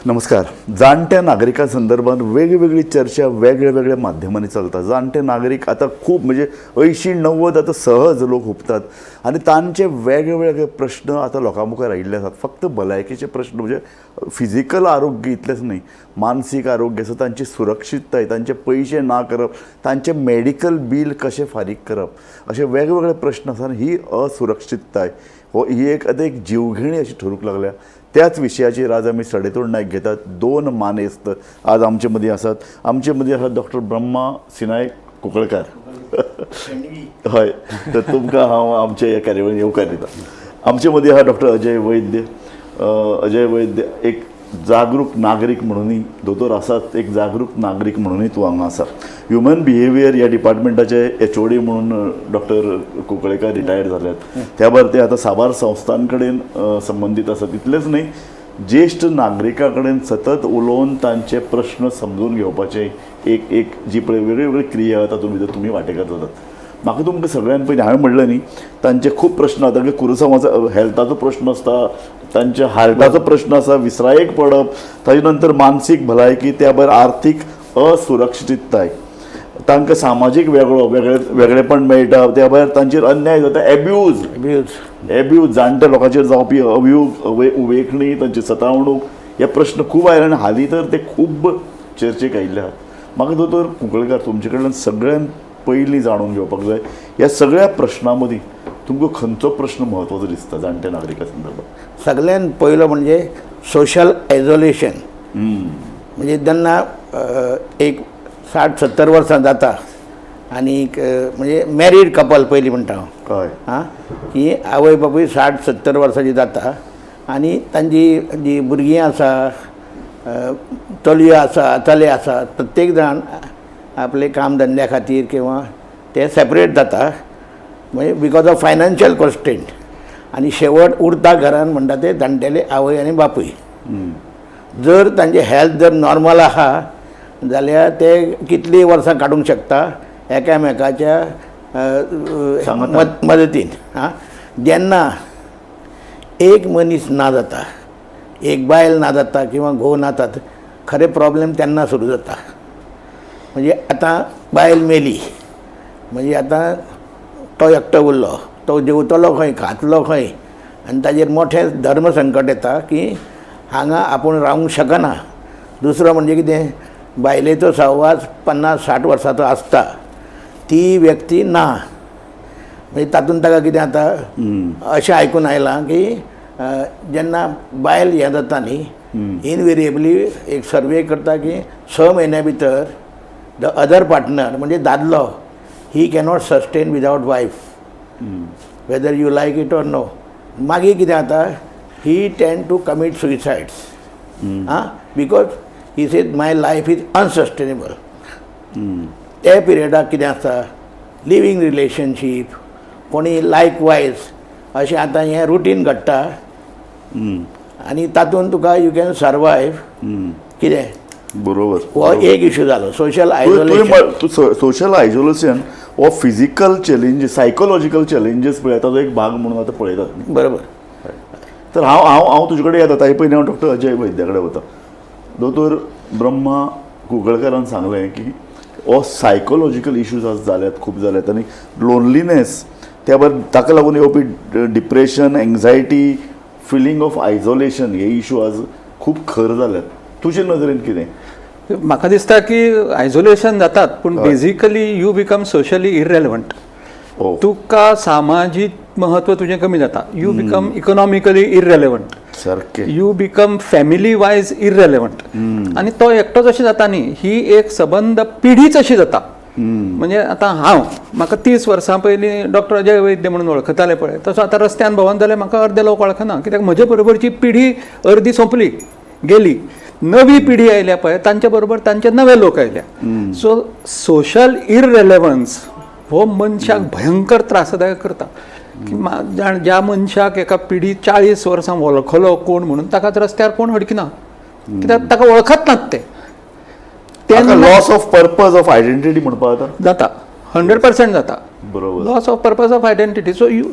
नमस्कार. जाणट्या नागरिकां संदर्भात वेगवेगळी चर्चा वेगळ्या वेगळ्या माध्यमांनी चलता. जाणटे नागरीक आतां खूब, म्हणजे 80-90 आतां सहज लोक हुपतात आनी तांचे वेगळे वेगळे प्रश्न आतां लोकां मुखार आयिल्ले आसात. फक्त भलायकेचे प्रश्न, म्हणजे फिजिकल आरोग्य इतलेंच न्हय, मानसीक आरोग्य आसा, तांची सुरक्षितताय, तांचे पयशे ना करप, तांचे मेडिकल बील कशें फारीक करप, अशे वेगवेगळे प्रश्न आसा. आनी ही असुरक्षितताय हो ही एक आतां एक जीवघेणी अशी ठरूंक लागल्या. त्याच विशयाचेर आज आमी सडेतोड नायक घेतात. दोन मानेस्त आज आमचे मदीं आसात. आमचे मदीं आसात डॉक्टर ब्रह्मा सिनाय कुंकळकार. हय, तर तुमकां हांव आमच्या ह्या कार्यावळीन येवकार दिता. आमचे मदीं आहा डॉक्टर अजय वैद्य. अजय वैद्य एक जागरूक नागरीक म्हणूनय, दोतोर आसात, एक जागरूक नागरीक म्हणूनय तूं हांगा आसा. ह्युमन बिहेवियर ह्या डिपार्टमेंटाचे एचओडी म्हणून डॉक्टर कुंकळेकर रिटायर्ड जाल्यात. त्या भायर ते आतां साबार संस्थां कडेन संबंदीत आसात. तितलेंच न्हय, ज्येश्ठ नागरिकां कडेन सतत उलोवन तांचे प्रश्न समजून घेवपाचे एक एक जी पळय वेगळी वेगळी क्रिया, तातूंत भितर तुमी वांटेकार जातात. म्हाका तुमकां सगळ्यान पयलीं, हांवें म्हणलें न्ही, तांचे खूब प्रश्न आतां की कुरुसांवाचो हेल्थाचो प्रश्न आसता, तांच्या हार्टाचो प्रश्न आसा, विसरायेक पडप, ताजे नंतर मानसीक भलायकी, त्या भायर आर्थीक असुरक्षितताय, तांकां सामाजीक वेगळो वेगळे वेगळेपण मेळटा, त्या भायर तांचेर अन्याय जाता, एब्यूज. अब्यूज. एब्यूज, जाणट्या लोकांचेर जावपी अभियोग, उवेखणी, तांची सतावणूक, हे प्रश्न खूब आयले आनी हालीं तर ते खूब चर्चेक आयिल्ले आहात. म्हाका दोतोर कुंकळकार तुमचे कडल्यान सगळ्यान पयलीं जाणून घेवपाक जाय, ह्या सगळ्या प्रश्नां मदीं तुमकां खंयचो प्रश्न म्हत्वाचो दिसता जाणट्या नागरिकां संदर्भात? सगळ्यात पयलो म्हणजे सोशल आयझोलेशन. म्हणजे जेन्ना एक 60-70 वर्सां जाता आनीक म्हणजे मॅरीड कपल पयलीं म्हणटा हांव, आं, की आवय बापूय 60-70 वर्सांची जाता आनी तांची जी भुरगीं आसा, चलयो आसा, चले आसा, प्रत्येक जाण आपले काम धंद्या खातीर किंवा ते सेपरेट जाता, म्हणजे because of financial constraint. आनी शेवट उरता घरान म्हणटा ते जाणटेले आवय आनी बापूय. जर तांचे हेल्थ जर नॉर्मल आहा जाल्यार ते कितलीं वर्सां काडूंक शकता एकामेकाच्या सांगातान. मदतीन. आं, जेन्ना एक मनीस ना जाता, एक बायल ना जाता किंवा घोव ना जाता, खरें प्रॉब्लेम तेन्ना सुरू जाता. म्हणजे आतां बायल मेली म्हणजे आतां तो एकटो उरलो. तो जेवतलो खंय, खातलो खंय? आनी ताजेर मोठें धर्म संकट येता की हांगा आपूण रावंक शकना. दुसरो म्हणजे कितें, बायलेचो सहवास 50-60 वर्सांचो आसता, ती व्यक्ती ना म्हणजे तातूंत ताका कितें जाता, अशें आयकून आयलां की जेन्ना बायल हें जाता न्ही, इनवेरिएबली एक सर्वे करता की 6 म्हयन्या भितर the other partner, म्हणजे दादलो, ही cannot sustain without wife, whether you like it or no. मागीर कितें जाता, he tend to commit suicides, आं, because he says my life is unsustainable. त्या पिरियडाक कितें आसता, लिवींग रिलेशनशीप कोणी लायक वायज अशें आतां हें रुटीन घडटा आनी तातूंत तुका you can survive कितें. हो एक इशू जालो, सोशल आयसोलेशन. तूं सोशल आयसोलेशन हो फिजिकल चॅलेंजीस, सायकोलॉजिकल चॅलेंजीस पळय, ताचो एक भाग म्हणून आतां पळयतात. तर हांव हांव हांव तुजे कडेन येता, ताजे पयलीं हांव डॉक्टर अजय वैद्या कडेन वता. दोतोर ब्रह्मा कुंकळकारान सांगलें की हो सायकोलॉजिकल इश्यूज आज जाल्यात, खूब जाल्यात आनी लोनलीनेस, त्या भायर ताका लागून येवपी depression, anxiety, feeling of isolation, हे इशू आज खूब खर जाल्यात. तुजे नदरेन कितें? म्हाका दिसता की आयसोलेशन जातात, पूण basically you become socially irrelevant. तुका सामाजीक महत्व तुजें कमी जाता. You become economically irrelevant. You become family wise irrelevant. आनी तो एकटोच अशें जाता न्ही, ही एक सबंद पिढीच अशी जाता. म्हणजे आतां हांव म्हाका 30 वर्सां पयलीं डॉक्टर अजय वैद्य म्हणून वळखताले पळय, तसो आतां रस्त्यान भोंवन जाल्यार म्हाका अर्दे लोक वळखना, कित्याक म्हजे बरोबरची पिढी अर्दी सोंपली गेली. नवी पिढी आयल्या पळय, तांच्या बरोबर तांचे नवे लोक आयल्या. सो सोशल इररेलेवन्स हो मनशाक भयंकर त्रासदायक करता की ज्या मनशाक एका पिढी 40 वर्सां वळखलो कोण म्हणून, ताकाच रस्त्यार कोण हडकिना, कित्याक ताका वळखत नात ते. तेन्ना loss of purpose, of identity म्हणपा जाता. जाता, 100% जाता. बरोबर. Loss of purpose of identity. So you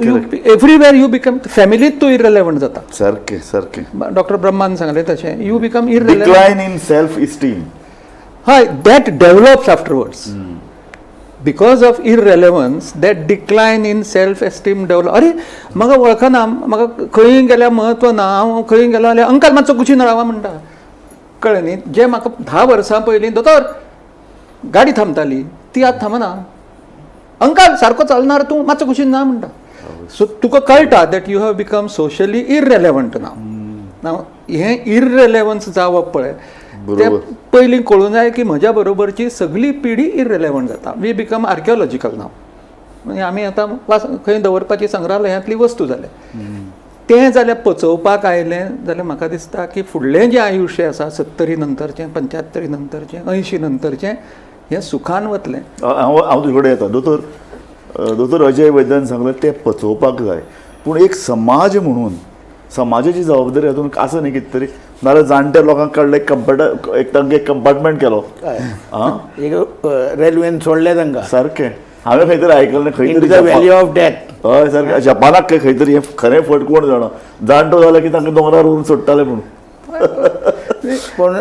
everywhere you become, फॅमिलीत तूं इरेलेवंट जाता. सारकें सारकें. डॉक्टर ब्रह्मान सांगलें तशें, you become irrelevant. Decline in self esteem. हय, that develops afterwards because of irrelevance, that decline in self esteem develop. अरे म्हाका वळखना, म्हाका खंय गेल्यार म्हत्व ना, हांव खंय गेलो जाल्यार अंकल मातसो कुशीन रावा म्हणटा, कळ्ळें न्ही. जे म्हाका 10 वर्सां पयलीं दोतोर गाडी थांबताली ती आतां थांबना. अंकल सारको चलणार तूं, मातसो कुशीन ना म्हणटा. सो तुका कळटा that you have become socially irrelevant. Now now हें इररेलेवन्स जावप पळय, तें पयलीं कळूंक जाय की म्हज्या बरोबरची सगळी पिढी इररेलेवंट जाता. We become archaeological नाव. म्हणजे आमी आतां वास खंय दवरपाची संग्रहालयांतली वस्तू जाल्या. तें जाल्यार पचोवपाक आयलें जाल्यार म्हाका दिसता की फुडलें जें आयुश्य आसा, 70 नंतरचें, 75 नंतरचें, 80 नंतरचें, हें सुखान वतलें. हांव हांव तुजे कडेन येता दोतोर. दोतोर अजय वैद्यान सांगलें तें पचोवपाक जाय, पूण एक समाज म्हणून समाजाची जबाबदारी हातूंत आसा न्ही कितें तरी? नाजाल्यार जाणट्या लोकांक काडले, कंपार्ट एक तांकां एक कंपार्टमेंट केलो. आं. एक रेल्वेन सोडले तांकां. सारकें, हांवें खंय तरी आयकलें खंय इन तरी. The valley of death. हय, सारकें. जपानाक खंय खंय तरी, हें खरें फट कोण जाणा, जाणटो जालो की तांकां दोंगरार व्हरून सोडटाले म्हणून. पूण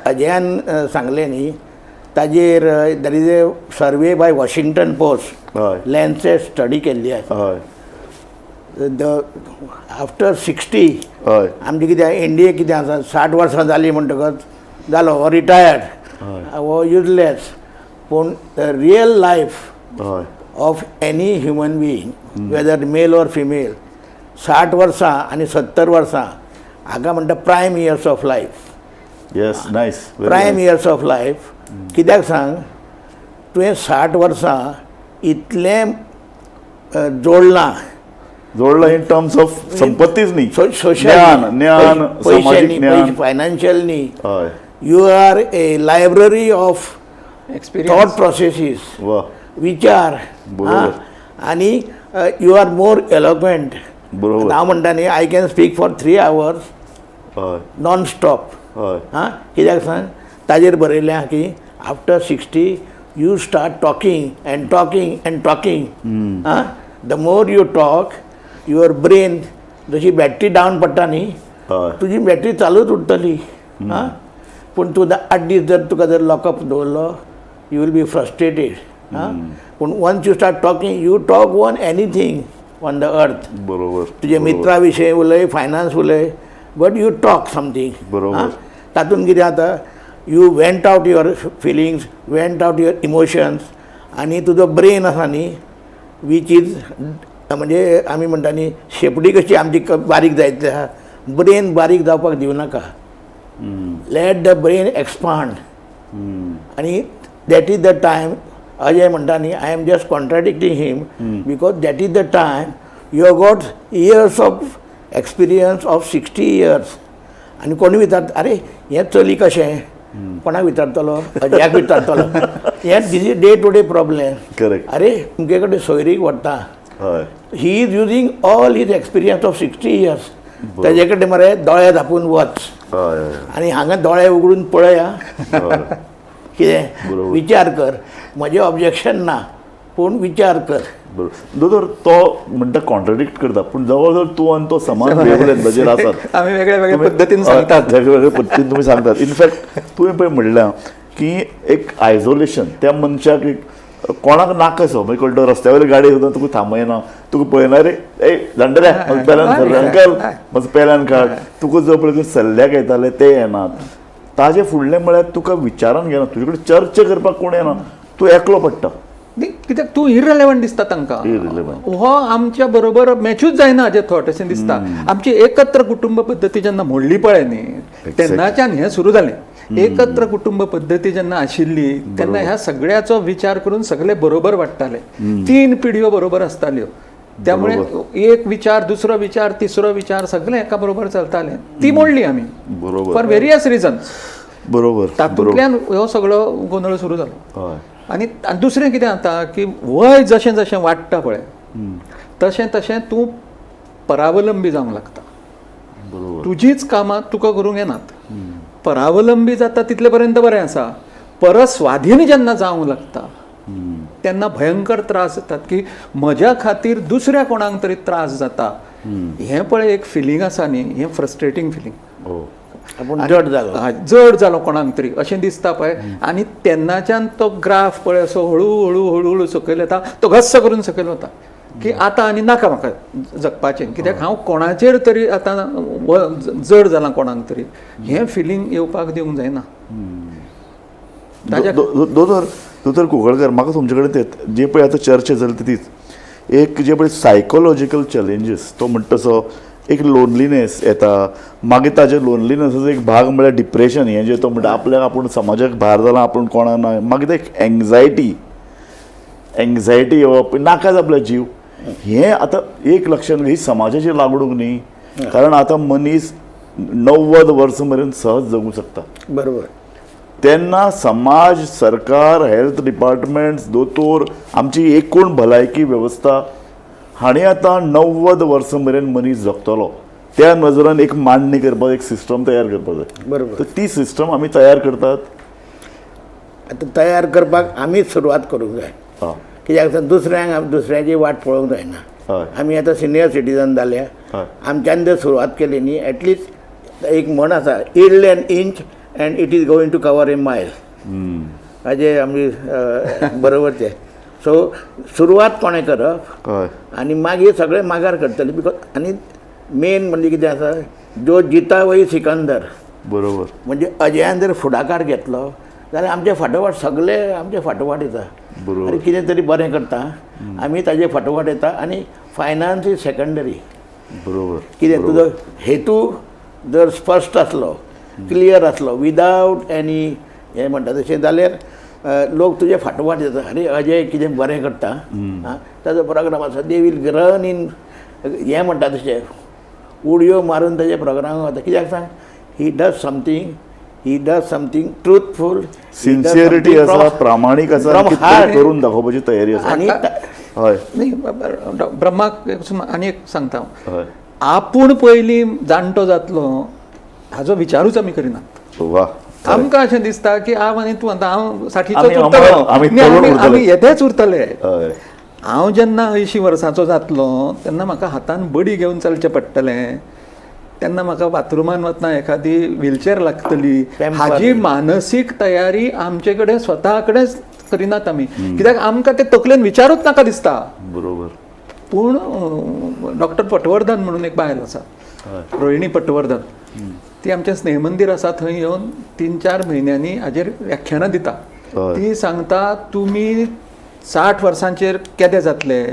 अजयान सांगलें न्ही ताजेर, there is a survey by Washington Post, Lancet study केल्ली आसा. The after 60, आमचे कितें इंडिये कितें आसा, 60 वर्सां जालीं म्हणटकच जालो हो रिटायर्ड, हो युजलेस. पूण real life of any human being, whether male or female, 60 वर्सां आनी 70 वर्सां हाका म्हणटा prime years of life. Yes, nice. Prime years of life कित्याक सांग? तुवें 60 वर्सां इतलें जोडलां. जोडला इन टर्म्स ऑफ संपत्तीच न्ही, सोशल, ज्ञान, ज्ञान, पयशे सामाजीक न्ही, ज्ञान. फायनान्शियल न्ही. You are a library of thought experience processes, विचार. आनी you are more eloquent. हांव म्हणटा न्ही, I can speak for 3 hours non stop. आं, कित्याक सांग? ताजेर बरयलें आहा की after 60 you start talking and talking and talking. आं, the more you talk, your brain जशी बॅटरी डावन पडटा न्ही, तुजी बॅटरी चालूच उरतली. आं, पूण तूं 8 दीस जर तुका जर लॉकअप दवरलो, you will be frustrated. आं, पूण once you start talking, you talk on anything on the earth. तुजे मित्रा विशयी उलय, फायनान्स उलय, but you talk something. तातूंत कितें जाता, you vent out your feelings, vent out your emotions, आनी तुजो ब्रेन आसा न्ही, which is म्हणजे आमी म्हणटा न्ही, शेपडी कशी आमची बारीक जायत आहा, ब्रेन बारीक जावपाक दिवं नाका. Let the brain expand. आनी that is the time, Ajay म्हणटा न्ही, I am just contradicting him because that is the time you have got years of experience of 60 years. आनी कोणी विचारता, अरे हें चली कशें? कोणाक विचारतलो? अजयाक विचारतलो. हें this is day to day problem. अरे तुमचे कडेन सोयरीक व्हरता, he is using all his experience of 60 years. तेजे कडेन मरे दोळे धांपून वच हय हय आनी हांगा दोळे उगडून पळया कितें, विचार कर. म्हजें ऑब्जेक्शन ना, पूण विचार कर. बरोबर दोतोर, तो म्हणटा कॉन्ट्रडिक्ट करता, पूण जवळ जवळ तूं आनी तो समान वेवलेंथाचेर आसात. आमी वेगळ्या वेगळ्या पद्दतीन सांगतात. वेगळे वेगळे पद्दतीन तुमी सांगतात. इनफॅक्ट तुवें पळय म्हणलां की एक आयसोलेशन त्या मनशाक एक कोणाक नाका सो, मागीर कळटा रस्त्या वयली गाडी सुद्दां तुका थांबयना, तुका पळयना, रे ए जाणटेल्या म्हाका पेल्यान सर, अंकल मातसो पेल्यान काड. तुका जो पळय सल्ल्याक येताले ते येनात. ताजे फुडलें म्हळ्यार तुका विचारान घेना, तुजे कडेन चर्चा करपाक कोण येना, तूं एकलो पडटा. न्ही, कित्याक तूं इररेलेवंट दिसता तांकां. Irrelevant. हो आमच्या बरोबर मॅचूच जायना हाजे थॉट अशें दिसता. आमची एकत्र कुटुंब पद्दती जेन्ना मोडली पळय न्ही, तेन्नाच्यान हें सुरू जालें. एकत्र कुटुंब पद्दती जेन्ना आशिल्ली तेन्ना ह्या सगळ्याचो विचार करून सगळे बरोबर वाडटाले. तीन पिढयो बरोबर आसताल्यो, त्यामुळे एक विचार, दुसरो विचार, तिसरो विचार सगळे एका बरोबर चलताले. ती मोडली आमी फॉर वेरियस रिजन्स. तातूंतल्यान हो सगळो गोंदळ सुरू जालो. आनी आनी दुसरें कितें जाता की वय जशें जशें वाडटा पळय, तशें तशें तूं परावलंबी जावंक लागता. तुजीच कामां तुका करूंक येनात. परावलंबी जाता तितले पर्यंत बरें आसा, परत स्वाधीन जेन्ना जावंक लागता तेन्ना भयंकर त्रास जातात की म्हज्या खातीर दुसऱ्या कोणाक तरी त्रास जाता. हें पळय एक फिलींग आसा न्ही, हें फ्रस्ट्रेटींग फिलींग. आपूण जड जालो, जड जालो कोणाक तरी अशें दिसता पळय. आनी तेन्नाच्यान तो ग्राफ पळय असो हळू हळू हळू हळू सकयल येता, तो घस्स करून सकयल वता की आतां आनी नाका म्हाका जगपाचें, कित्याक हांव कोणाचेर तरी आतां जड जालां कोणाक तरी. हें फिलींग येवपाक दिवंक जायना. दोतोर दोतोर कुंकळकर, म्हाका तुमचे कडेन ते जे पळय आतां चर्चा जाली तीच एक जे पळय सायकोलॉजिकल चॅलेंजीस, तो म्हणटा तसो एक लोनलीनेस येता, मागीर ताजे लोनलीनेसाचो एक भाग म्हळ्यार डिप्रेशन, हें जें तो म्हणटा आपल्याक आपूण समाजाक भार जाला, आपूण कोणा ना, मागीर ते एक एंग्जायटी, एंग्जायटी येवप, नाका आपलो जीव. हें आतां एक लक्षण ही समाजाची लागणूक न्ही, कारण आतां मनीस 90 वर्सां मेरेन सहज जगूं शकता. बरोबर. तेन्ना समाज, सरकार, हेल्थ डिपार्टमेंट्स, दोतोर, आमची एकूण भलायकी वेवस्था हांणी आतां 90 वर्सां मेरेन मनीस जगतलो त्या नजरान एक मांडणी करपाक, एक सिस्टम तयार करपाक जाय. बरोबर. तर ती सिस्टम आमी तयार करतात. आतां तयार करपाक आमीच सुरवात करूंक जाय, कित्याक दुसऱ्यांक दुसऱ्याची वाट पळोवंक जायना. आमी आतां सिनियर सिटीजन जाल्या, आमच्यान जर सुरवात केली न्ही, एटलिस्ट एक म्हण आसा, yield an inch and it is going to cover a mile. हाजे आमी बरोबर ते. सो सुरवात कोणें करप आनी मागीर सगळें मागार करतले. Because आनी मेन म्हणजे कितें आसा, जो जिता वही सिकंदर. बरोबर. म्हणजे अजयान जर फुडाकार घेतलो जाल्यार आमचे फाटोफाट सगळे आमचे फाटोफाट येता. आनी कितें तरी बरें करता आमी ताजे फाटोफाट येता. आनी फायनान्स is secondary. बरोबर. कितें तुजो हेतू जर स्पश्ट आसलो, क्लियर आसलो, विदावट एनी हें म्हणटा तशें जाल्यार लोक तुजे फाटोफाट येता. अरे अजय कितें बरें करता, ताजो प्रोग्राम आसा, they will run in हें म्हणटा तशें उडयो मारून ताजे प्रोग्राम वता. कित्याक सांग, he does something, he does something truthful, sincerity आसा, प्रामाणीक आसा, करून दाखोवपाची तयारी आसा. आनी हय न्ही, ब्रह्माक आनी एक सांगता हांव, आपूण पयलीं जाणटो जातलो हाजो विचारूच आमी करिनात. वा, आमकां अशें दिसता की हांव आनी तूं आतां हांव साठीचोच उरतलो, आमी येदेच उरतले. हांव जेन्ना 80 वर्सांचो जातलो तेन्ना म्हाका हातान बडी घेवन चलचें पडटलें, तेन्ना म्हाका बाथरुमान वतना एखादी व्हीलचेर लागतली. हाजी मानसीक तयारी आमचे कडेन स्वता कडेन करिनात आमी, कित्याक आमकां ते तकलेन विचारूच नाका दिसता. बरोबर. पूण डॉक्टर पटवर्धन म्हणून एक बायल आसा, रोहिणी पटवर्धन, ती आमचें स्नेहमंदीर आसा थंय येवन 3-4 म्हयन्यांनी हाजेर व्याख्यानां दिता. ती सांगता तुमी 60 वर्सांचेर केदे जातले,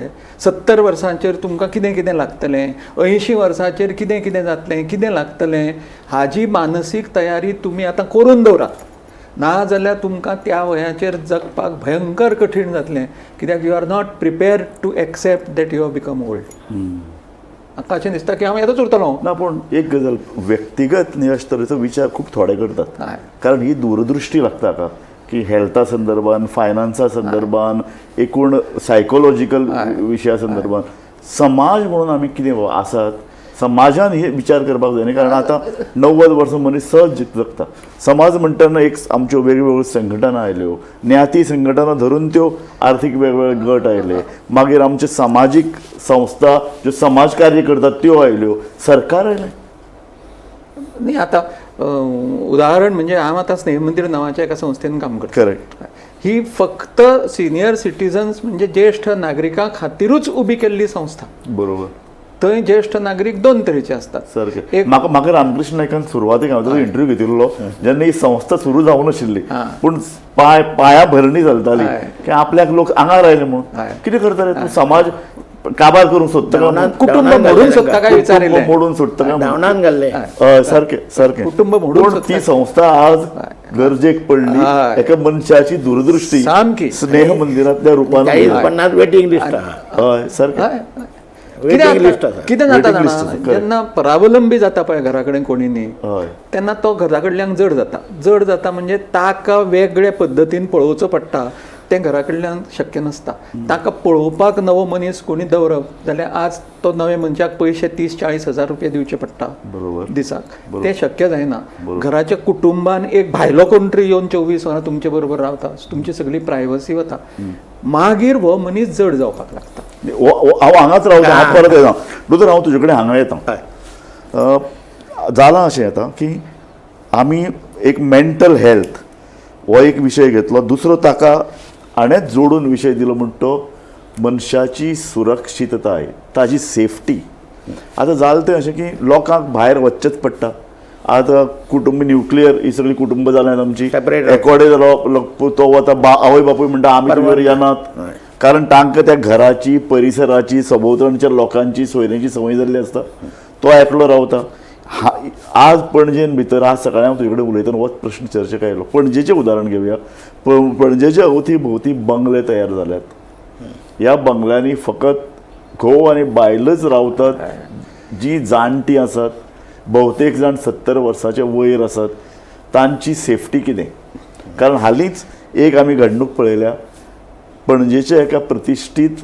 70 वर्सांचेर तुमकां कितें कितें लागतलें, 80 वर्सांचेर कितें कितें जातलें, कितें लागतलें, हाजी मानसीक तयारी तुमी आतां करून दवरात, ना जाल्यार तुमकां त्या वयाचेर जगपाक भयंकर कठीण जातलें, कित्याक you are not prepared to accept that you have become old. म्हाका अशें दिसता की हांव येदोच उरतलो ना. पूण एक गजाल, व्यक्तिगत न्ही अशे तरेचो विचार खूब थोडे करतात, कारण ही दूरदृश्टी लागता का की हेल्था संदर्भान, फायनान्सा संदर्भान, एकूण सायकोलॉजिकल विशया संदर्भान समाज म्हणून आमी कितें आसात, समाजान हे विचार करपाक जाय न्ही. कारण आतां 90 वर्सां मनीस सहज जगता. समाज म्हणटना एक आमच्यो वेगवेगळ्यो संघटना आयल्यो, ज्ञाती संघटना धरून त्यो आर्थीक वेगवेगळे गट आयले, मागीर आमचे समाजीक संस्था ज्यो समाज कार्य करतात त्यो आयल्यो, सरकार आयलें. न्ही आतां उदाहरण म्हणजे हांव आतां स्नेहमंदीर नांवाच्या एका संस्थेन काम करता. करेक्ट. ही फक्त सिनियर सिटीजन्स म्हणजे ज्येश्ठ नागरिकां खातीरूच उबी केल्ली संस्था. बरोबर. थंय ज्येश्ठ नागरीक 2 तरेचे आसतात. सारकें. म्हाका म्हाका रामकृष्ण नायकान सुरवातेक हांव ताजो इंटरव्यू घेतिल्लो जेन्ना ही संस्था सुरू जावं नाशिल्ली, पूण पांया भरणी चलताली की आपल्याक लोक आंगार आयले म्हणून कितें करताले, तूं समाज काबार करूंक सोदता काय, कुटुंब मोडून सोदता काय विचारिल्लें, मोडून सोदता काय, धांवणान घाल्लें. सारकें सारकें, कुटुंब मोडून. ती संस्था आज गरजेक पडली, एका मनशाची दूरदृश्टी सामकी स्नेह मंदिरांतल्या रुपान. 40-50 वेटिंग लिस्ट. हय सारकें. कितें जाता जाणा, जेन्ना परावलंबी जाता पळय घरा कडेन कोणी न्ही, तेन्ना तो घरा कडल्यान जड जाता. जड जाता म्हणजे ताका वेगळे पद्दतीन पळोवचो पडटा. तें घरा कडल्यान शक्य नासता. ताका पळोवपाक नवो मनीस कोणी दवरप जाल्यार आज तो नव्या मनशाक पयशे 30-40 हजार रुपया दिवचे पडटा दिसाक, तें शक्य जायना. घराच्या कुटुंबान एक भायलो कोण तरी येवन 24 वरां तुमचे बरोबर रावता, तुमची सगळी प्रायवसी वता, मागीर हो मनीस जड जावपाक लागता. हांव हांगाच रावता, हांव परत येता दोतोर, हांव तुजे कडेन हांगा येता. जालां अशें आतां की आमी एक मेंटल हेल्थ हो एक विशय घेतलो, दुसरो ताका हाणेंच जोडून विशय दिलो म्हण तो मनशाची सुरक्षितताय, ताजी सेफ्टी. आतां जालें तें अशें की लोकांक भायर वचचेंच पडटा. आतां कुटुंब न्युक्लियर ही सगळीं कुटुंब जाल्यात आमची, एकोडे जालो तो वता, आवय बापूय म्हणटा आमी तुजेर येनात, कारण तांकां त्या घराची, परिसराची, सभोवतणच्या लोकांची, सोयऱ्यांची संवय जाल्ली आसता. तो एकलो रावता. आज पणजेन भितर आज सकाळी हांव तुजे कडेन उलयतना होच प्रश्न चर्चेक आयलो. पणजेचें उदाहरण घेवया. पणजेच्या अवती भोंवती बंगले तयार जाल्यात. ह्या बंगल्यांनी फकत घोव आनी बायलच रावतात, जी जाणटी आसात, भोवतेक जाण 70 वर्साचे वयर आसात. तांची सेफ्टी कितें? कारण हालींच एक आमी घडणूक पळयल्या, पणजेच्या एका प्रतिश्ठीत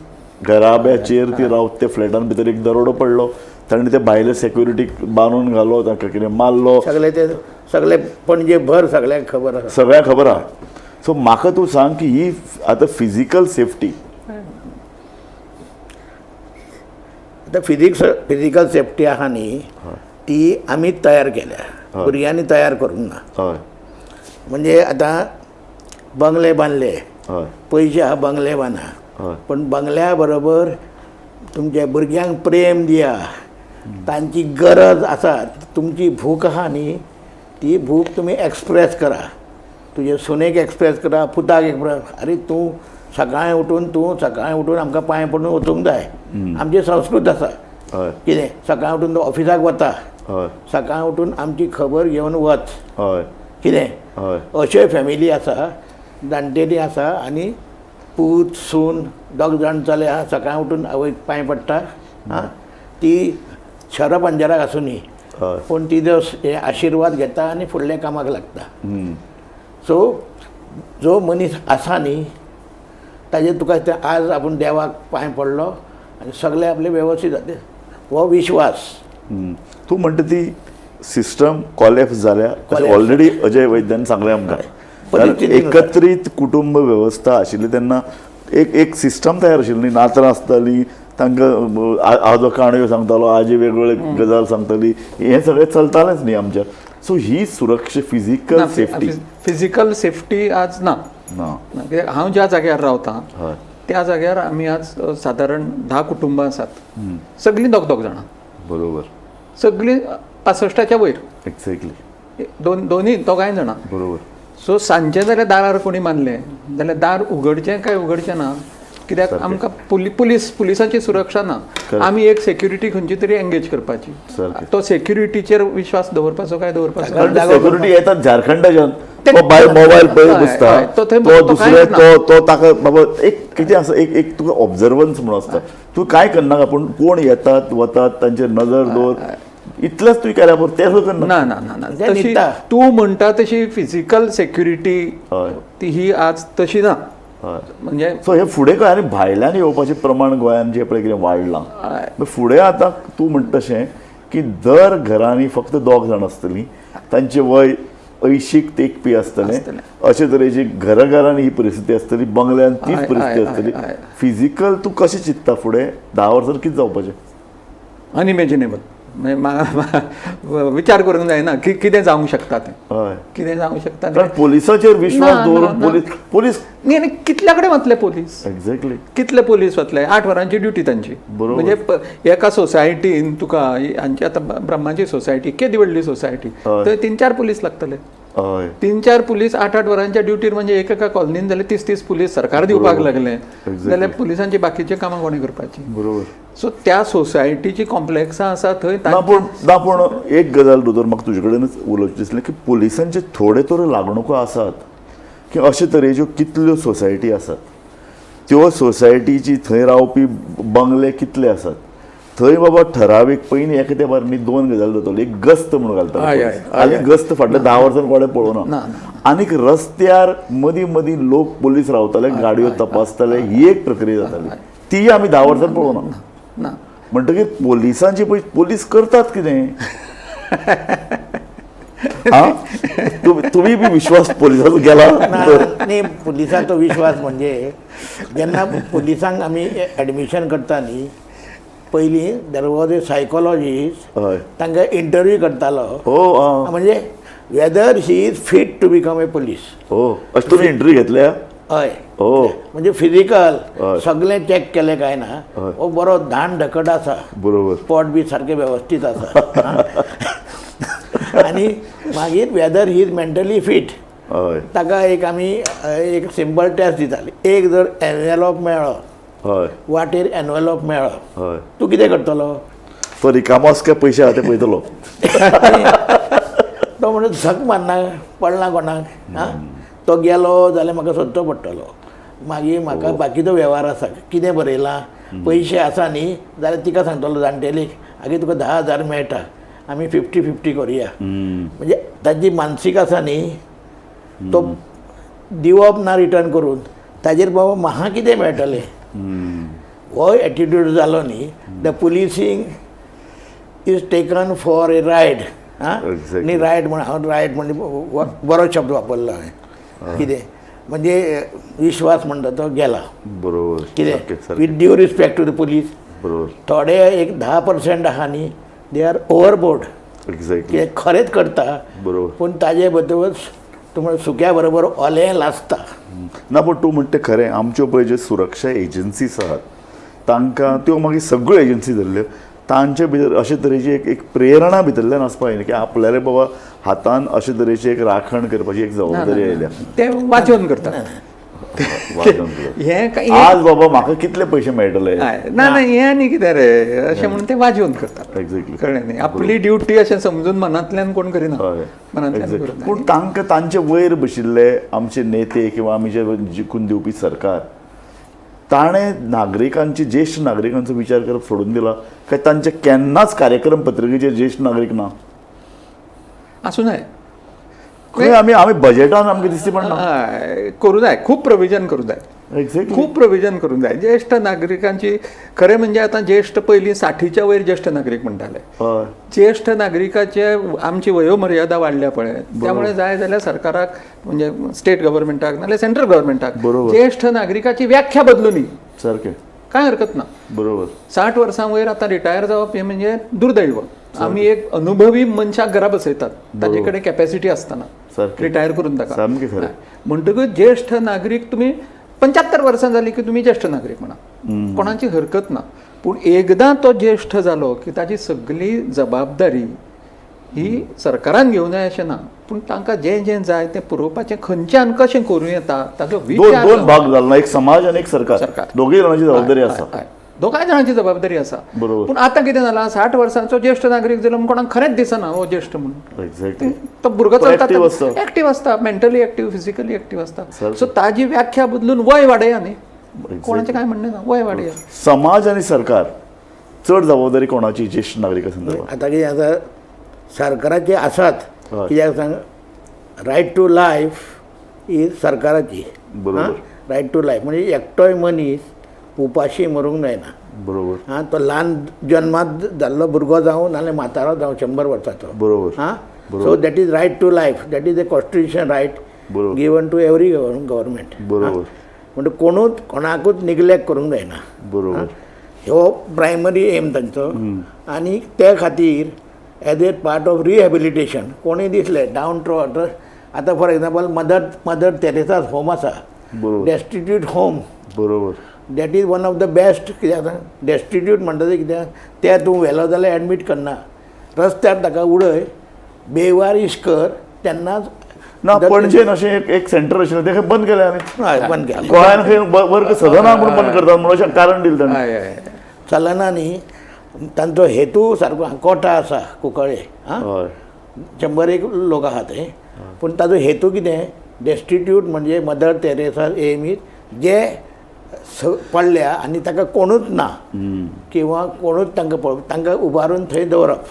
घराब्याचेर ती रावत त्या फ्लॅटान भितर एक दरोडो पडलो, ताणें ते भायले सेक्युरिटीक बांदून घालो, तांकां कितें मारलो, सगळे ते सगळे पणजे भर सगळ्यांक खबर आसा, सगळ्यांक खबर आसा. सो म्हाका तूं सांग की ही आतां फिजिकल सेफ्टी, आतां फिजिकल सेफ्टी आसा न्ही ती आमी तयार केल्या, भुरग्यांनी तयार करूंक ना. म्हणजे आतां बंगले बांदले, पयशे आहा बंगले बांदा, पण बंगल्या बरोबर तुमच्या भुरग्यांक प्रेम दिया, तांची गरज आसा, तुमची भूक आहा न्ही ती भूक तुमी एक्सप्रेस करा, तुजे सुनेक एक्सप्रेस करा, पुताक एक्सप्रेस. अरे तूं सकाळीं उठून, तूं सकाळीं उठून आमकां पांय पडून वचूंक जाय, आमची संस्कृत आसा कितें, सकाळीं उठून तूं ऑफिसाक वता, सकाळीं उठून आमची खबर घेवन वच कितें. अश्यो फॅमिली आसा, जाणटेली आसा आनी पूत सून दोग जाण चले आहा, सकाळीं उठून आवयक पांय पडटा, आं ती शरा पंजराक आसूं न्ही पूण ती जो आशिर्वाद घेता आनी फुडल्या कामाक लागता. सो जो मनीस आसा न्ही ताजेर तुका ते आज आपूण देवाक पांय पडलो आनी सगळे आपले वेवस्थीत जाते, हो विश्वास. तूं म्हणटा ती सिस्टम कॉलेप्स जाल्या ऑलरेडी अजय वैद्यान सांगलें आमकां. एकत्रीत कुटुंब वेवस्था आशिल्ली तेन्ना एक एक सिस्टम तयार आशिल्ली, नातरां आसतालीं, तांकां आजो काणयो सांगतालो, आजी वेगवेगळे गजाल सांगताली, हें सगळें चलतालेंच न्ही आमच्या. सो ही सुरक्षा, फिजिकल सेफ्टी, फिजिकल सेफ्टी आज ना. कित्याक हांव ज्या जाग्यार रावता त्या जाग्यार आमी आज सादारण 10 कुटुंबां आसात, सगळीं दोग दोग जाणां, बरोबर, सगळीं 65च्या वयर, एक्झॅक्टली, दोनूय दोगांय जाणां, बरोबर. सो सांजचें जाल्यार दारार कोणी मारलें जाल्यार दार उगडचें काय उगडचें ना, कित्याक आमकां पुलिसांची सुरक्षा ना. आमी एक सेक्युरिटी खंयची तरी एंगेज करपाची, तो सेक्युरिटीचेर विश्वास दवरपाचो काय दवरपाचो. सेक्युरिटी येतात झारखंडाच्यान, तो बाय मोबायल पळयत बसता, तो दुसरे तो ताका बाबा एक कितें आसा, एक एक तुका ऑब्जर्वन्स म्हणून आसता, तूं कांय करनाका पूण कोण येतात वतात तांचेर नजर दवर, इतलेंच तुवें केल्यार पुरो, तें सुद्दां ना ना ना ना. तूं म्हणटा तशी फिजिकल सेक्युरिटी ती ही आज तशी ना. म्हणजे सो हे फुडें खंय आनी भायल्यान येवपाचें प्रमाण गोंयान जें पळय कितें वाडलां, फुडें आतां तूं म्हणटा तशें की दर घरांनी फक्त दोग जाण आसतलीं, तांचें वय 80 तेंकपी आसतलें, अशे तरेची घराघरांनी ही परिस्थिती आसतली, बंगल्यान तीच परिस्थिती आसतली. फिजिकल तूं कशें चिंत्ता फुडें 10 वर्सां कितें जावपाचें? अनइमेजिनेबल. विचार करूंक जायना की कितें जावंक शकता तें, कितें जावंक शकता. कारण पोलिसाचेर विश्वास दवरून पोलीस न्ही, आनी कितल्या कडेन वतले पोलीस, एक्झॅक्टली कितले पोलीस वतले, 8 वरांची ड्युटी तांची. म्हणजे एका सोसायटीन तुका हांची आतां ब्रह्माची सोसायटी केदी व्हडली सोसायटी, थंय 3-4 पोलीस लागतले, 3-4 पुलीस 8-8 वरांच्या ड्युटीर, म्हणजे एका कॉलनीन जाल्यार 30-30 पुलीस सरकार दिवपाक लागले जाल्यार पुलिसांची बाकीची कामां कोणें करपाची. बरोबर. सो त्या सोसायटीची कॉम्प्लेक्सां आसा थंय ना. पूण ना, पूण एक गजाल दोतोर म्हाका तुजे कडेनच उलोवचें दिसलें की पुलिसांचे थोडे थोडे लागणुको आसात की अशे तरेच्यो कितल्यो सोसायटी आसात, त्यो सोसायटीची थंय रावपी बंगले कितले आसात, थंय बाबा ठरावीक पयलीं एका तेंपार न्ही दोन गजाली जाताल्यो. एक गस्त म्हणून घालताले, आनी गस्त फाटल्या 10 वर्सां कोणें पळोवना. आनीक रस्त्यार मदीं मदीं लोक पोलीस रावताले, गाडयो तपासताले, ही एक प्रक्रिया जाताली, तीय आमी 10 वर्सां पळोवना. म्हणटकीर पोलिसांची पळय पोलीस करतात कितें? तुमी बी विश्वास पोलिसाचो गेला? न्ही, पोलिसांचो विश्वास म्हणजे जेन्ना पोलिसांक आमी एडमिशन करता न्ही, पयलीं there was a psychologist, तांकां इंटरव्यू करतालो, म्हणजे whether he is fit to become a police. हो, अशें तुमी इंटरव्यू घेतल्या? हय, म्हणजे फिजिकल सगळें चॅक केलें काय ना, हो बरो धान धकट आसा, बरोबर, पोट बी सारकें वेवस्थीत आसा, आनी मागीर whether he is mentally fit, ताका एक आमी एक सिंपल टेस्ट दिताली. एक जर एनवेलोप मेळ्ळो, वाटेर एनवेलोप मेळ्ळो, तूं कितें करतलो? तो रिकामोच काय पयशे आहा ते पळयतलो. तो म्हणून झक मारना पडला कोणाक, आं तो गेलो जाल्यार म्हाका सोदचो पडटलो, मागीर म्हाका बाकीचो वेव्हार आसा, कितें बरयलां, पयशे आसा न्ही जाल्यार तिका सांगतलो जाणटेलीक, आगे तुका 10,000 मेळटा, आमी 50-50 करुया. म्हणजे ताजी मानसीक आसा न्ही, तो दिवप ना रिटर्न करून, ताजेर बाबा म्हाका कितें मेळटलें, हो एटिट्यूड जालो न्ही. The policing is taken for a ride. आं न्ही, रायड म्हण हांव रायड म्हणजे बरो शब्द वापरलो हांवें, कितें म्हणजे विश्वास म्हणटा तो गेला. बरोबर, कितें with due respect to the police, बरोबर, थोडे एक 10% आहा न्ही, they are overboard. Exactly, कितें खरेंच करता, बरोबर, पूण ताजे बद्दलच तुमकां सुक्या बरोबर ओलें लासता ना. पण तूं म्हणटा खरें, आमच्यो पळय ज्यो सुरक्षा एजन्सीज आहात तांकां त्यो मागीर सगळ्यो एजन्सी धरल्यो, तांचे भितर अशे तरेची एक एक प्रेरणा भितरल्यान आसपा जाय की आपल्याले बाबा हातान अशे तरेची एक राखण करपाची एक जबाबदारी आयल्या. ते वाचोवन करतात. हें आज बाबा म्हाका कितले पयशे मेळटले ना ना, हें आनी कितें रे अशें म्हणून ते वाजोवन करतात. एक्झॅक्टली, कळ्ळें न्ही, आपली ड्युटी अशें समजून मनांतल्यान कोण करिना, मनांतल्यान. पूण तांकां तांचे वयर बशिल्ले आमचे नेते किंवा आमी जे जिखून दिवपी सरकार, ताणें नागरिकांची, ज्येश्ठ नागरिकांचो विचार करप सोडून दिला काय तांचे केन्नाच कार्यक्रम पत्रिकेचे ज्येश्ठ नागरीक ना आसूं जाय. खंय आमी आमी बजेटान आमकां दिसती पडना. करूं जाय, खूब प्रोविजन करूं जाय. एक्झॅक्टली, खूब प्रोविजन करूं जाय ज्येश्ठ नागरिकांची. खरें म्हणजे आतां ज्येश्ठ पयलीं 60च्या वयर ज्येश्ठ नागरीक म्हणटाले. ज्येश्ठ नागरिकाचे आमची वयोमर्यादा वाडल्या पळय, त्यामुळे जाय जाल्यार सरकाराक म्हणजे स्टेट गव्हर्मेंटाक नाल्यार सेंट्रल गव्हर्मेंटाक ज्येश्ठ नागरिकाची व्याख्या बदलूनी सारकें कांय हरकत ना. बरोबर, 60 वर्सां वयर आतां रिटायर जावप हें म्हणजे दुर्दैव. आमी एक अनुभवी मनशाक घरा बसयतात, ताजे कडेन कॅपॅसिटी आसतना रिटायर करून ताका. म्हणटकच ज्येश्ठ नागरीक तुमी 75 वर्सां जाली की तुमी ज्येश्ठ नागरीक म्हणा, कोणाची हरकत ना. पूण एकदां तो ज्येश्ठ जालो की ताजी सगळी जबाबदारी ही सरकारान घेवंक जाय अशें ना, पूण तांकां जें जें जाय तें पुरोवपाचें खंयच्यान कशें करूं येता ताचो विचार. दोन भाग जालो ना, एक समाज आनी एक सरकार, दोगूय जाणांची जबाबदारी आसा. दोगांय जाणांची जबाबदारी आसा. पूण आतां कितें जालां, 60 वर्सांचो ज्येश्ठ नागरीक जालो म्हूण कोणाक खरेंच दिसना हो ज्येश्ठ म्हणून. एक्झॅक्टली, तो भुरगो चलता, एक्टीव आसता, मेंटली एक्टीव, फिजिकली एक्टीव आसता. सो ताजी व्याख्या बदलून वय वाडया न्ही, कोणाचें कांय म्हणणें ना, वय वाडया. समाज आनी सरकार चड जबाबदारी कोणाची ज्येश्ठ नागरिका संदर्भात? आतां कितें आसा, सरकाराचे आसात, कित्याक सांग, रायट टू लायफ ही सरकाराची. बरोबर, रायट टू लायफ म्हणजे एकटोय मनीस उपाशी मरूंक जायना. बरोबर, आं, तो ल्हान जन्मांत जाल्लो भुरगो जावं नाल्यार म्हातारो जावं 100 वर्सांचो. बरोबर, आं, so that is right to life, that is a constitution right given to every government. बरोबर, म्हणजे कोणूच कोणाकूच निग्लेक्ट करूंक जायना. बरोबर, हो प्रायमरी एम तांचो. आनी ते खातीर as a part of rehabilitation कोणूय दिसले डावन ट्रॉट, आतां for example mother Teresa's home आसा, डेस्टिट्यूट होम. बरोबर, that is one of the best. कित्याक डेस्टिट्यूट म्हणटा तें कित्याक, ते तूं व्हेलो जाल्यार एडमीट करना, रस्त्यार ताका उडय, बेवारीश कर, तेन्नाच ना. पणजेन अशें एक सेंटर आशिल्लें तें बंद केलें आमी. हय, बंद केलें. गोंयान खंय वर्ग सदना म्हणून बंद करतात म्हणून अशें कारण दिलें ताणें. चलना न्ही तांचो हेतू सारको. कोटा आसा कुंकळे, आं, 101 लोक आहा ते, पूण ताजो हेतू कितें, डेस्टिट्यूट म्हणजे मदर तेरेसा एम is जे पडल्या आनी ताका कोणूच ना किंवा कोणूच तांकां पळोवप, तांकां उबारून थंय दवरप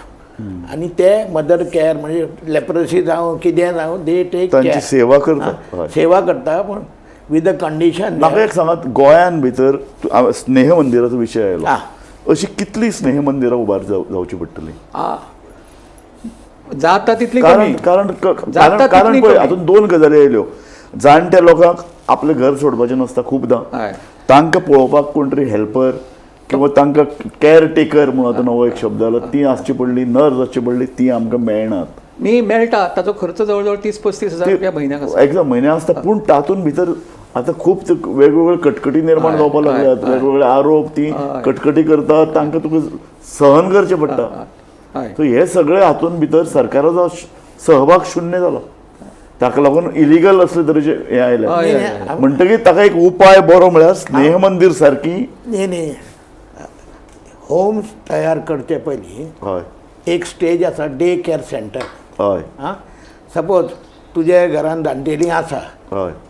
आनी ते मदर केअर म्हणजे लेप्रसी जावं कितें जावं, they take तांची सेवा करता. सेवा करता, पूण विथ अ कंडिशन. म्हाका एक सांगात, गोंयान भितर स्नेह मंदिराचो विशय आयलो, अशी कितली स्नेह मंदिरां उबार जावची पडटली? जाता तितली कमी. कारण कारण कारण पळय, हातूंत दोन गजाली आयल्यो. जाणट्या लोकांक आपलें घर सोडपाचें नासता खुबदां, तांकां पळोवपाक कोण तरी हेल्पर किंवा तांकां केअर टेकर म्हणून आतां नवो एक शब्द आलो, ती आसची पडली, नर्स आसची पडली, ती आमकां मेळनात. न्ही मेळटा, ताचो खर्च जवळ जवळ 30-35 हजार रुपया म्हयन्याक आसा. एकदम म्हयन्याक आसता, पूण तातूंत भितर आतां खूब वेगवेगळे कटकटी निर्माण जावपाक लागल्यात, वेगवेगळे आरोप, ती कटकटी करतात, तांकां तुका सहन करचें पडटा. सो हे सगळे हातूंत भितर सरकाराचो सहभाग शून्य जाला, ताका लागून इलिगल असले तरेचे हे आयले. म्हणटकीर ताका एक उपाय बरो म्हळ्यार स्नेह मंदीर सारकी. न्ही न्ही, होम्स तयार करचे पयलीं एक स्टेज आसा, डे केअर सेंटर. हय. आं, सपोज तुज्या घरान जाणटेलीं आसा,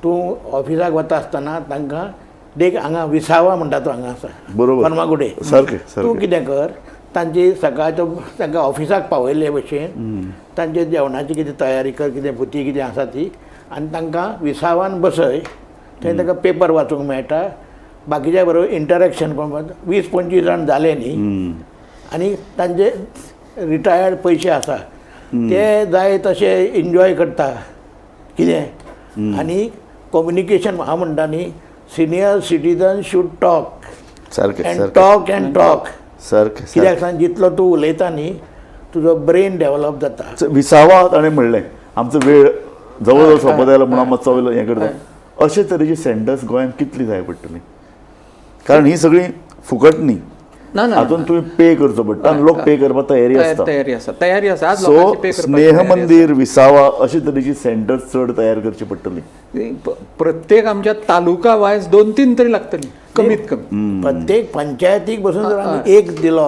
तूं ऑफिसाक वता आसतना तांकां देख हांगा विसावा म्हणटा तो हांगा आसा, बरोबर, फर्मागुडे, सारकें. तूं कितें कर, तांची सकाळचो तांकां ऑफिसाक पावयल्ले भशेन तांचे जेवणाची कितें तयारी कर, कितें भुती कितें आसा ती, आनी तांकां विसावान बसय, थंय तांकां पेपर वाचूंक मेळटा, बाकीच्या बरोबर इंटरेक्शन पण 20-25 जाण जाले न्ही, आनी तांचे रिटायर्ड पयशे आसा ते जाय तशे एन्जॉय करता कितें. आनी कम्युनिकेशन हांव म्हणटा न्ही, सिनियर सिटीजन should talk सारकें, एंड टॉक एंड टॉक. सारकें. कित्याक सांग, जितलो तूं उलयता न्ही तुजो ब्रेन डेवलप जाता. विसावा ताणें म्हणलें, आमचो वेळ जवळ जवळ सोंपत आयलो म्हणून मातसो हें करता. अशे तरेची सेंटर्स गोंयांत कितली जाय पडटली? कारण ही सगळी फुकट न्ही, हातून तुवें पे करचो पडटा आनी लोक पे करपाक तयारी आसता. तयारी आसा. सो स्नेह मंदीर, विसावा अशे तरेची सेंटर्स चड तयार करची पडटली. प्रत्येक आमच्या तालुका वायज 2-3 तरी लागतली कमीत कमी. प्रत्येक पंचायतीक बसून जर आमी एक दिलो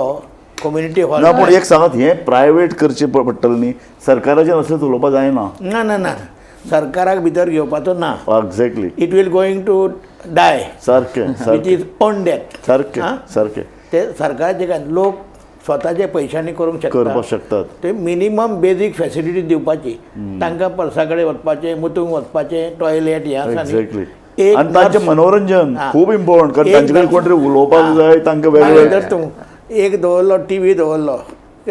कम्युनिटी हॉल. ना, पूण एक सांगात, हें प्रायवेट करचें पडटलें न्ही, सरकाराचें असलें उलोवपाक जायना. ना ना ना, सरकाराक भितर घेवपाचो ना. Exactly, it will going to die. सारकें, विथ is own death. सारकें सारकें. ते सरकाराचे काय लोक स्वताच्या पयशांनी करूंक शकता, करपाक शकतात. ते मिनिमम बेजीक फॅसिलिटी दिवपाची तांकां, पर्सा कडेन वचपाचें, मुतूंक वचपाचें, टॉयलेट हें आसा. एक्झॅक्टली. आनी तांचें मनोरंजन खूब इम्पॉर्टंट, कारण तांचे कडेन कोण तरी उलोवपाक जाय, तांकां वेगवेगळे. जर तूं एक दवरलो, टिवी दवरलो,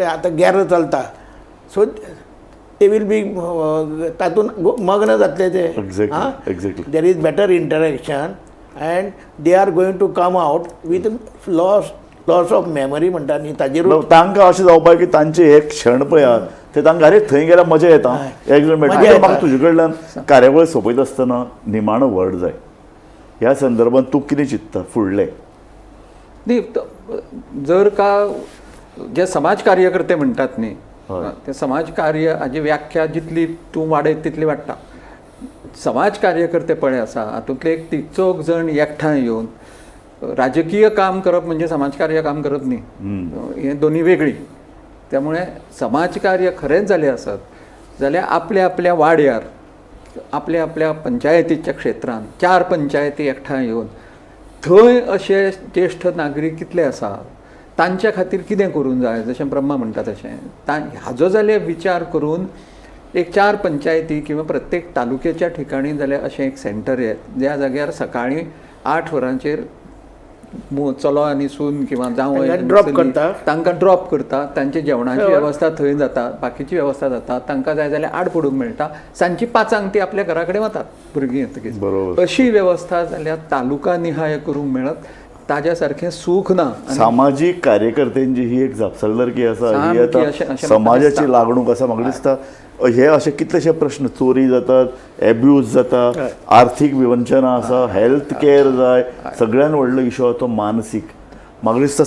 आतां गॅर चलता, सो ते will be तातूंत मग्न जातले ते. Exactly. There is better interaction and they are going to come out with loss of memory म्हणटा न्ही ताजेर. तांकां अशें जावपाक की तांचे हे क्षण पळयात ते तांकां अरे थंय गेल्यार मजा येता, एक मेळटा. म्हाका तुजे कडल्यान कार्यावळ सोंपयता आसतना निमाणो वर्ड जाय, ह्या संदर्भात तूं कितें चिंतता फुडलें? न्ही, जर का जे समाज कार्यकर्ते म्हणटात न्ही, ते समाज कार्य हाजी व्याख्या जितली तूं वाडयत तितली वाडटा. समाज कार्यकर्ते पळय आसा हातूंतले एक 3-4 जण एकठांय येवन राजकीय काम करप म्हणजे समाजकार्य काम करप न्ही, हें दोनी वेगळी. त्यामुळे समाजकार्य खरेंच जालें आसत जाल्यार आपल्या आपल्या वाड्यार, आपल्या आपल्या पंचायतीच्या क्षेत्रान 4 पंचायती एकठांय येवन थंय अशे ज्येश्ठ नागरीक कितले आसा तांच्या खातीर कितें करूंक जाय, जशें ब्रह्मा म्हणटा तशें हाजो जाल्यार विचार करून एक 4 पंचायती किंवा प्रत्येक तालुक्याच्या ठिकाणी जाल्यार अशें एक सेंटर येत ज्या जाग्यार सकाळीं 8 वरांचेर चलो आनी सून किंवा जावं ड्रॉप करता, तांकां ड्रॉप करता, तांची जेवणाची वेवस्था थंय जाता, बाकीची वेवस्था जाता, तांकां जाय जाल्यार आड पडूंक मेळटा, सांजची 5 ती आपल्या घरा कडेन वतात भुरगीं येतकीच. अशी वेवस्था जाल्यार तालुका निहाय करूंक मेळत ताज्या सारकें सूख ना. सामाजीक कार्यकर्त्यांची ही एक जापसालदारकी आसा, ही आतां समाजाची लागणूक आसा. म्हाका दिसता हे अशे कितलेशे प्रश्न, चोरी जातात, एब्यूज जाता, आर्थीक विवंचना आसा, हेल्थ केअर जाय, सगळ्यान व्हडलो इशू आसा तो मानसीक. म्हाका दिसता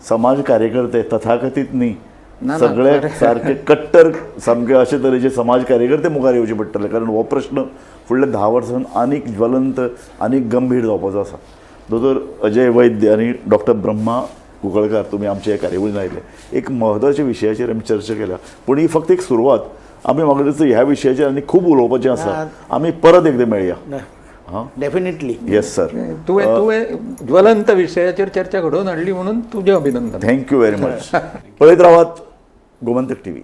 समाज कार्यकर्ते तथाकथीत न्ही, सगळे सारके कट्टर सामके अशे तरेचे समाज कार्यकर्ते मुखार येवचे पडटले, कारण हो प्रश्न फुडल्या 10 वर्सां आनीक ज्वलंत आनीक गंभीर जावपाचो आसा. दोतोर अजय वैद्य आनी डॉक्टर ब्रह्मा कुंकळकार, तुमी आमचे हे कार्यावळीन आयले, एक म्हत्वाच्या विशयाचेर आमी चर्चा केल्या, पूण ही फक्त एक सुरवात. आमी म्हाका दिसता ह्या विशयाचेर आनी खूब उलोवपाचें आसा. आमी परत एकदां मेळया. हां डेफिनेटली. Yes sir. तुवें तुवें ज्वलंत विशयाचेर चर्चा घडोवन हाडली म्हणून तुजें अभिनंदन. Thank you very much. पळयत रावात गोमंतक टी व्ही.